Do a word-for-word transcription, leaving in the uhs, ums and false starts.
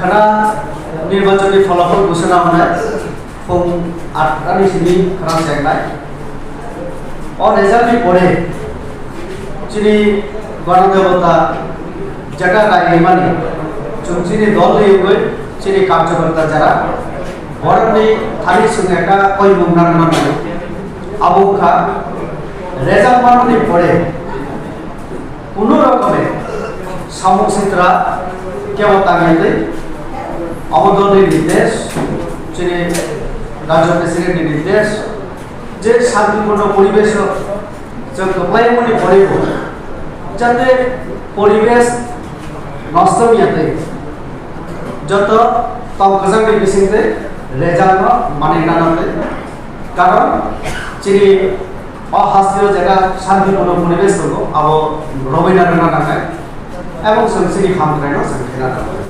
Khana nirbachonni pholapol ghosona wngnai, phung atta ni simi khana chengnai. O result ni pore chini Ganadevata jeta raimani, chwng chini dol ni wngwi chini karjokorta jara borokni thani chwng ekta koimung nang mano. Abo wngkha result manani pore kuno rokome samung sitra kebo tangwi twi obo dolni nirdesh, chini rajya president ni nirdesh, je shantiporno poribesh o chwng kwplaimani pore bo jate poribesh nosto wngya twi joto tong kwchangni bisingtwi result no manwi nana twi, karon chini o hasteo jeta shantiporno poribesh tongo, abo romwi nana nangnai, ebong chwng chini hamkraino chwng khe nana nangnai.